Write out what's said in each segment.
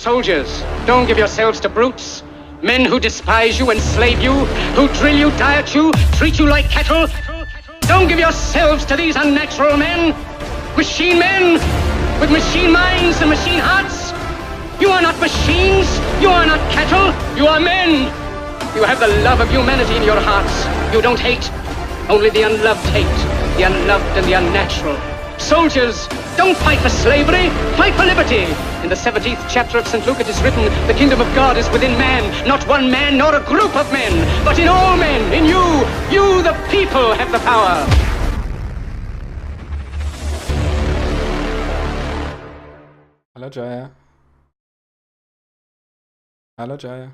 Soldiers, don't give yourselves to brutes. Men who despise you, enslave you, who drill you, diet you, treat you like cattle. Don't give yourselves to these unnatural men. Machine men with machine minds and machine hearts. You are not machines. You are not cattle. You are men. You have the love of humanity in your hearts. You don't hate. Only the unloved hate. The unloved and the unnatural. Soldiers, don't fight for slavery. Fight for liberty. In the 17th chapter of St. Luke it is written, the kingdom of God is within man. Not one man nor a group of men, but in all men. In you. You, the people, have the power. Hallo Jaya. Hallo Jaya.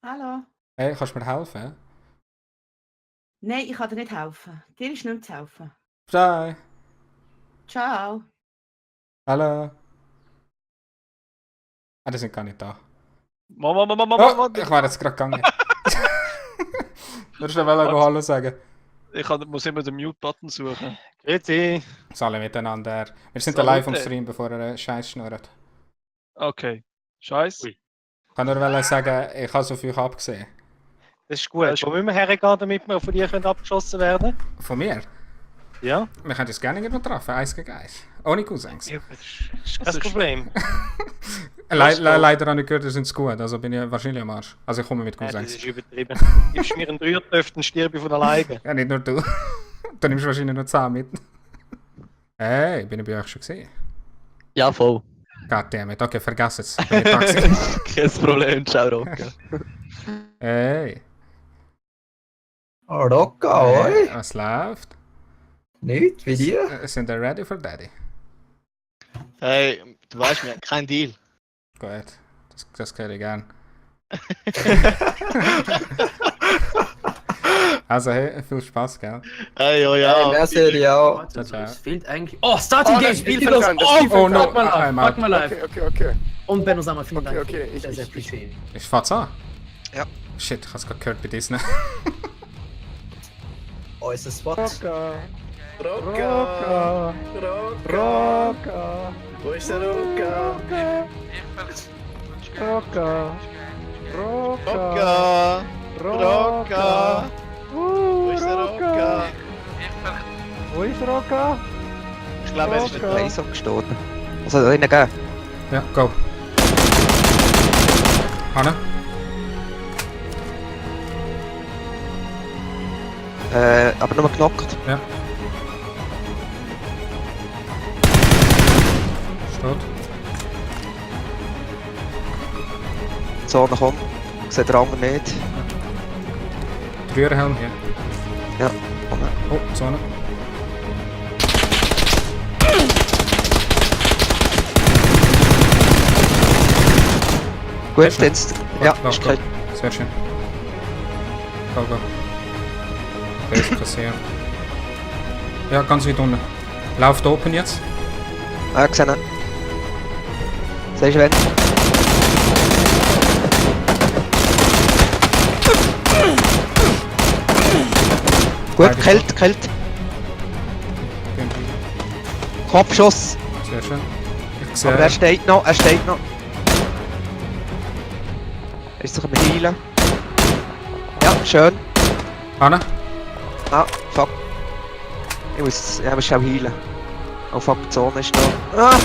Hallo. Hey, kannst du mir helfen? Nein, ich kann dir nicht helfen. Dir ist nicht zu helfen. Jaya. Ciao. Hallo. Ah, die sind gar nicht da. Mama. Oh, ich wäre jetzt gerade gegangen. Würdest du Hallo sagen? Muss immer den Mute-Button suchen. Grüezi. Alle miteinander. Wir sind Salut. live am Stream, bevor er Scheiß schnurrt. Okay. Scheiß. Ui. Ich kann nur sagen, ich habe so viel abgesehen. Das ist gut. Wo müssen wir hergehen, damit wir von dir abgeschossen werden? Von mir? Ja? Wir können uns gerne irgendwo treffen, 1 gegen 1. Ohne Cousins. Ja, das ist kein Problem. Leider habe ich gehört, ihr seid gut, also bin ich wahrscheinlich am Arsch. Also ich komme mit Ja, das Cousins. ist übertrieben. Gibst mir einen Dreier-Töft, dann stirb ich von alleine. Ja, nicht nur du. Du nimmst wahrscheinlich noch 10 mit. Hey, bin ich bei euch schon gesehen? Ja, voll. Goddammit, okay, vergiss es. Bin ich da gewesen. Kein Problem, ciao Rocco. Hey, Oh, Rocca, oi. was läuft? Nicht, wie dir? Sind ihr ready for Daddy? Hey, du weißt mir, kein Deal. Gut, das höre ich gern. Also hey, viel Spaß, gell? Hey, oh Ja, ja. merci dir auch. Ciao, ciao. Es fehlt eigentlich. Oh, Starting Game, Spielfeld auf! Oh no, Fuck mal live, einmal. fuck mal live. Okay. Und Ben Osama, vielen Dank. Okay, Sehr, sehr appreciate. Ich fahr's an? Ja. Shit, ich hab's gerade gehört bei Disney. Unser Spot. Rocca. Wo ist der Rocca? Rocca. Wo ist der Rocca? Wo ist Rocca? Ich glaube, er ist nicht Eis abgestorben. Also, da reingehen. Ja, go. Anna? Aber nur knockt. Ja. Steht. Zone kommt. Sieht der andere nicht. Rührenhelm hier. Ja, komm. Oh, Zone. Gut, jetzt. Ja, Lauf, ist go. kein. Sehr schön. Go, go. Base passieren. Ja, ganz weit unten. Lauft open jetzt. Ah, gesehen. Siehst du, wenn? Gut, Kält. Kopfschuss. Sehr schön. Ich sehe. Aber er steht noch. Er ist sich am Heilen. Ja, schön. Anna? Ah, fuck. Ich muss auch heilen. Oh fuck, die Zone ist da. Ah!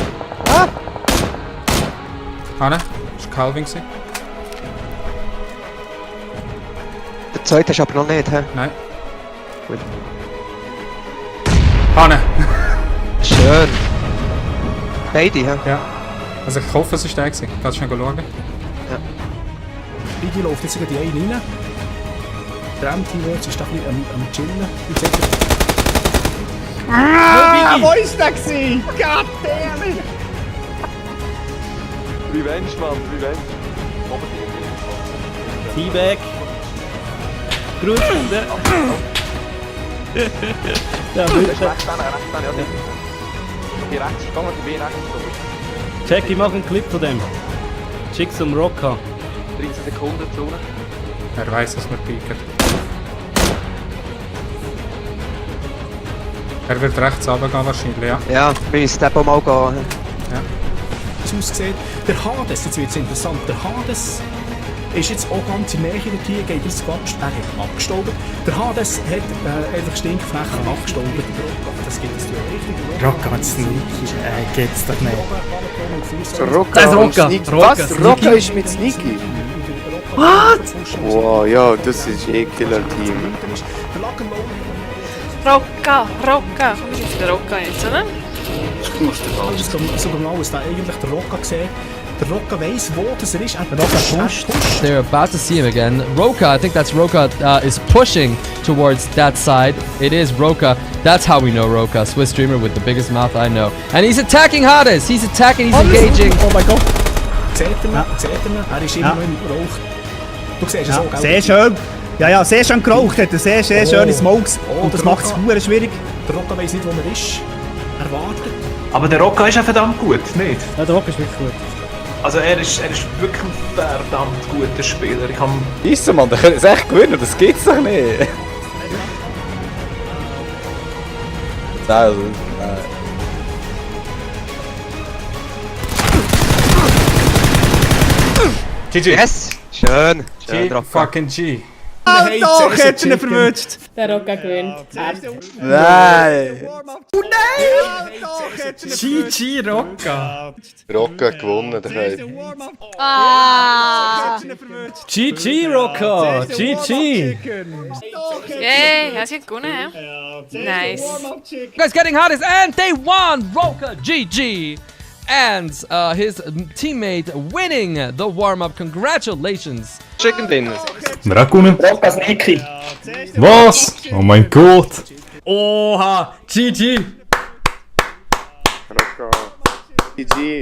Anna? Das war Calvin. Der zweite ist aber noch nicht, hä? Nein. Gut. Anna! Schön. Beide, hä? Ja. Also ich hoffe, es war der gewesen. Kannst du schnell schauen? Die läuft jetzt sogar die eine rein. Der Teamworks ist da ein bisschen am Chillen. Wo ist der gewesen? Goddammit! Revenge, Mann, Revenge. Feedback. Grüße. Ja, Check, ich mache einen Clip von dem. Schick's zum Rocca. 30 Sekunden Zone. Er weiß, dass wir pieken. Er wird rechts runtergehen wahrscheinlich, ja. Ja, wir müssen den mal gehen. Ja. es aussieht. Der Hades, jetzt wird es interessant, der Hades ist jetzt auch ganz in der Nähe hier, geht ins Quatsch, er hat abgestaubt. Der Hades hat einfach Stinkflächen abgestaubt. Das gibt es richtig. Rocca und Sneaky, geht's doch nicht. Das ist Rocca. Was? Rocca ist mit Sneaky? What? Wow, ja, das ist Killer-Team. Rocca. Komm, wir sind der Rocca jetzt, oder? So genau ist da eigentlich der Rocca gesehen. Der Rocca weiss, wo das er ist. Rocca pusht. They're about to see him again. Roka, I think that's Roka, is pushing towards that side. It is Roka. That's how we know Roka. Swiss streamer with the biggest mouth I know. And he's attacking Hades. He's attacking, he's engaging. Oh mein Gott. Seht ihr ihn? Er ist immer noch im Rauch. Du siehst es auch, gell? Sehr schön. Ja, sehr schön geraucht. Hat er sehr schöne Smokes. Und das macht es verdammt schwierig. Der Rocca weiss nicht, wo er ist. Er wartet. Aber der Rocca ist ja verdammt gut, nicht? Ja, der Rocca ist wirklich gut. Also er ist wirklich ein verdammt guter Spieler. Ich kann... Ist Mann, der könnte es echt gewinnen. Das gibt's doch nicht. Nein. GG. Yes! Schön Rocca. Fucking G. Ah, doch, hätte ihn verwünscht. Der Rocca gewinnt. Nein. GG Rocca. Rocca gewonnen, der Kai. Ah! GG Rocca. GG. Yay, er hat gewonnen, hä? Nice. Guys getting Hades and they won! Roka GG! And his teammate winning the warm-up. Congratulations! Chicken Dinner. Wir haben gewonnen. Rocca Sneaky. Was? Oh mein Gott. Oha. GG. Rocca. GG.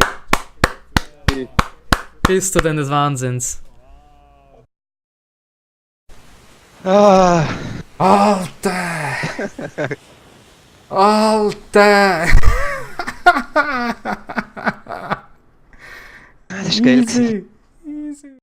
Bist du denn des Wahnsinns? Ah. Alter! Alter! Das ist geil.